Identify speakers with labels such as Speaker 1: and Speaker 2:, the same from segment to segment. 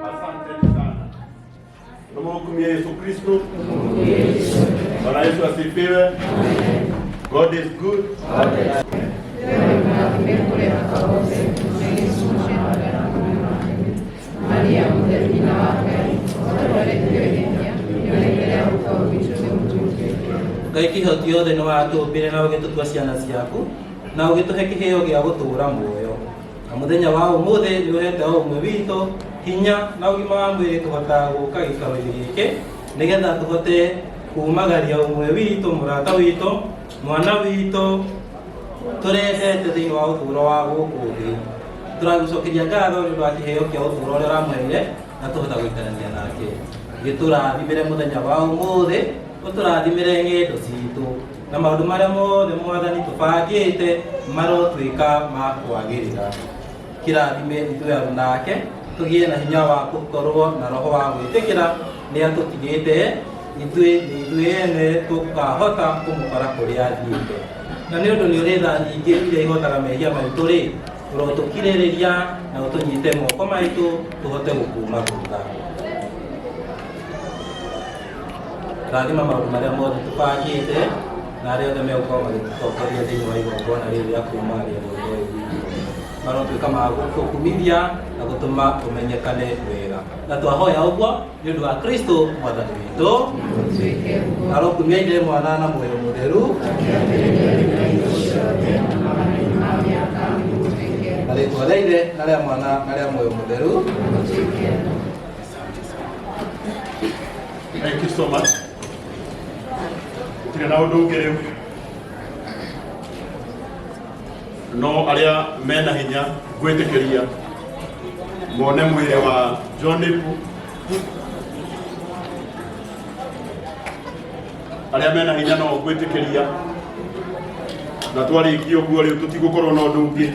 Speaker 1: Asante sana. Tumhukumie Yesu Kristo. Bwana Yesu asifiwe. God is good.
Speaker 2: Maria mũtheru nyina wa Ngai ũtũrorete nĩũrekere ũkao witũ nĩũtũtuĩke.
Speaker 3: Ngai kĩhoti yothe nĩ watũmbire na ũgĩtũtua ciana ciaku na ũgĩtũhe kĩheo gĩa gũtũũra muoyo, na mũthenya wa ũmũthĩ nĩ ũhete o ũmwe witũ hinya na ũgima wa mwĩrĩ kũhota gũka gĩikaro-inĩ gĩkĩ nĩgetha tũhote kumagaria ũmwe witũ, mũrata witũ, mwana witũ tũrendete thĩinĩ wa ũtũũro wa gũkũ thĩ. Tũragũcokeria ngatho nĩ ũndũ wa kĩheo kĩa ũtũũro ũrĩa ũramũheire na tũhota gũikarania nake. Gĩtũrathimĩre mũthenya wa ũmũthĩ, ũtũrathimĩre ng'endo citũ na maũndũ marĩa mothe Mwathani tũbangĩte marotuĩka ma kwagĩrĩra. Kĩrathime ithuĩ aruna ake, tũgĩe na hinya wa gũkorwo na roho wa gwĩtĩkĩra nĩ atũtigĩte ithuĩ nĩ ithuĩ ene tũkahota kũmũkora kũrĩa athiĩte. Na nĩ ũndũ nĩ ũrĩ tha nyingĩ iria ihotaga mehia maitũ rĩ, ũrotũkirĩrĩria na ũtũnyite moko maitũ tũhote gũkuma thutha. Rathima maũndũ marĩa mothe tũbangĩte na arĩa othe megũkorwo magĩtũtongoria thĩinĩ wa igongona rĩrĩ rĩa kumagaria mũndũ ũyũ witũ, marotuĩka ma gũkũkumithia na gũtũma ũmenyekane wega. Na twahoya ũguo nĩ ũndũ wa Kristo Mwathani witũ.
Speaker 2: Gũtuĩke ũguo.
Speaker 3: Arokumia Ithe, Mwana na Muoyo Mũtheru.
Speaker 2: Kĩambĩrĩria rĩu na hingo ciothe na magana ma mĩaka gũtuĩke.
Speaker 3: Na rĩtwa rĩa Ithe na rĩa Mwana na rĩa Muoyo Mũtheru.
Speaker 2: Gũtuĩke.
Speaker 1: Thank you so much. Gũtirĩ na ũndũ ũngĩ rĩu. No arĩa mena hinya ngwĩtĩkĩria mone mwĩrĩ wa John Ipu. Arĩa mena hinya no ngwĩtĩkĩria na twarĩkia ũguo rĩu tũtigũkorwo na ũndũ ũngĩ.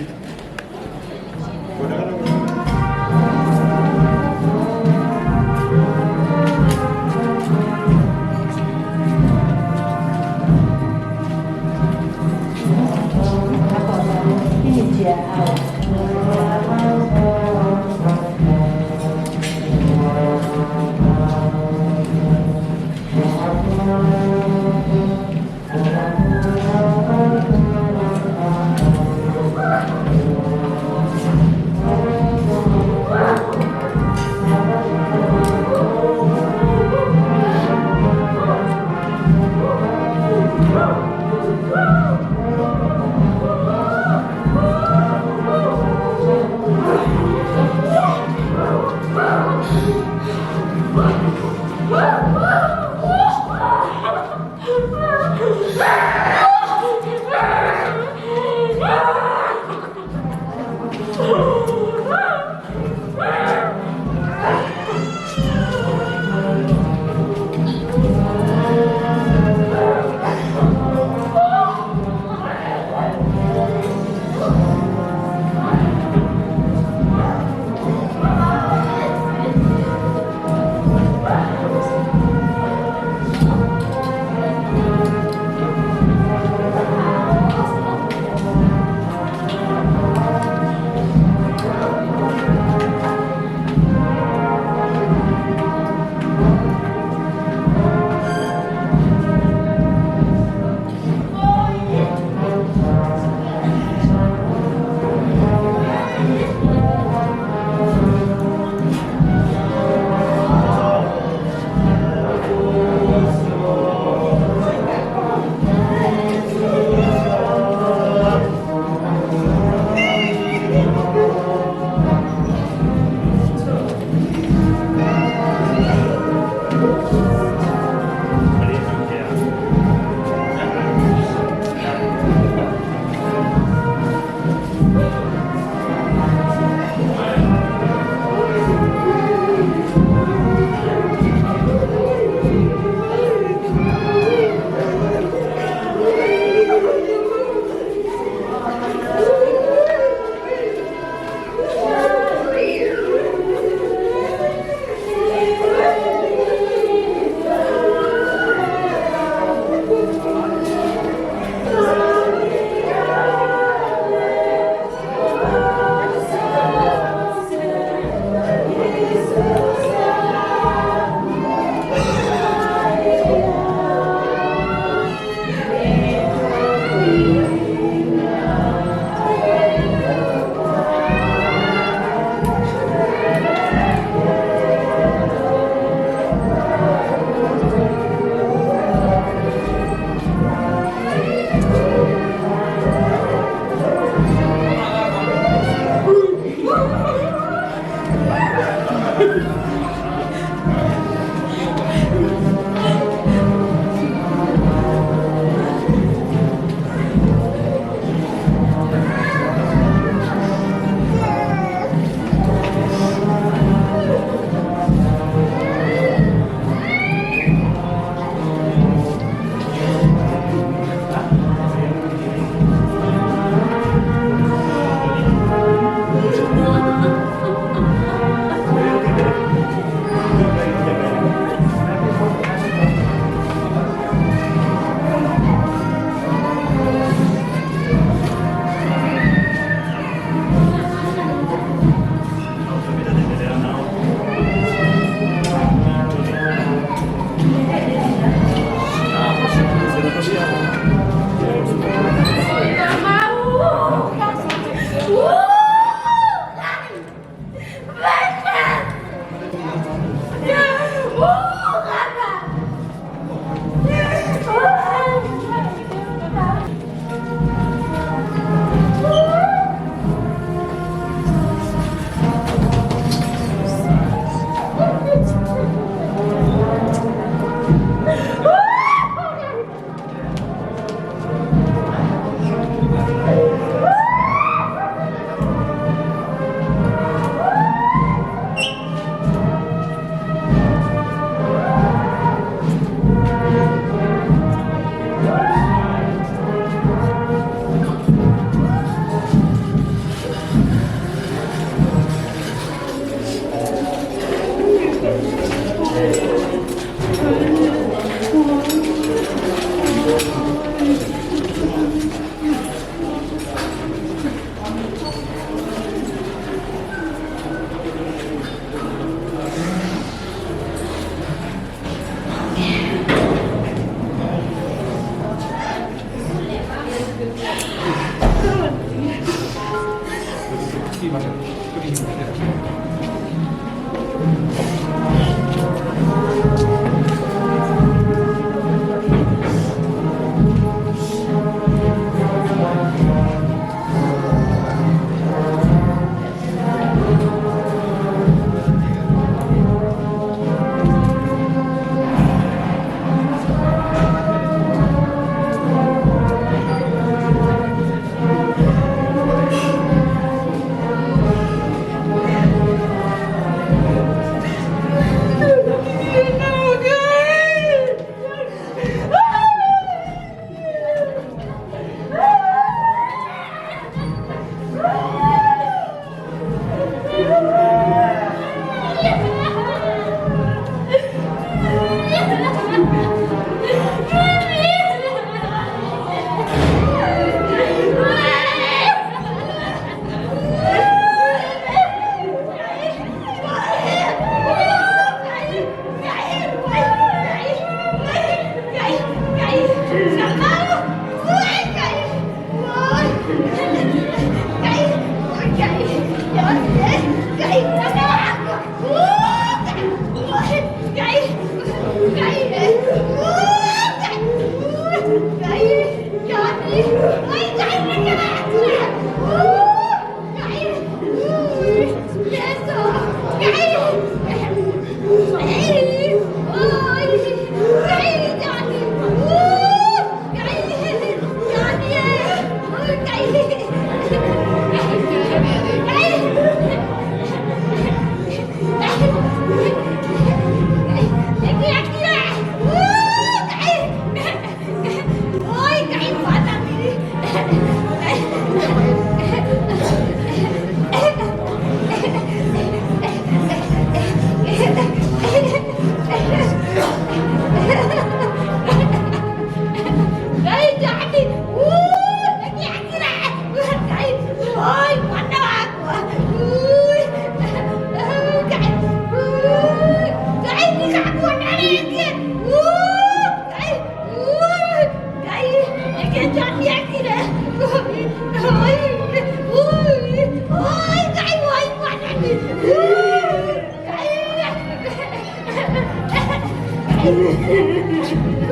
Speaker 1: Nĩguo.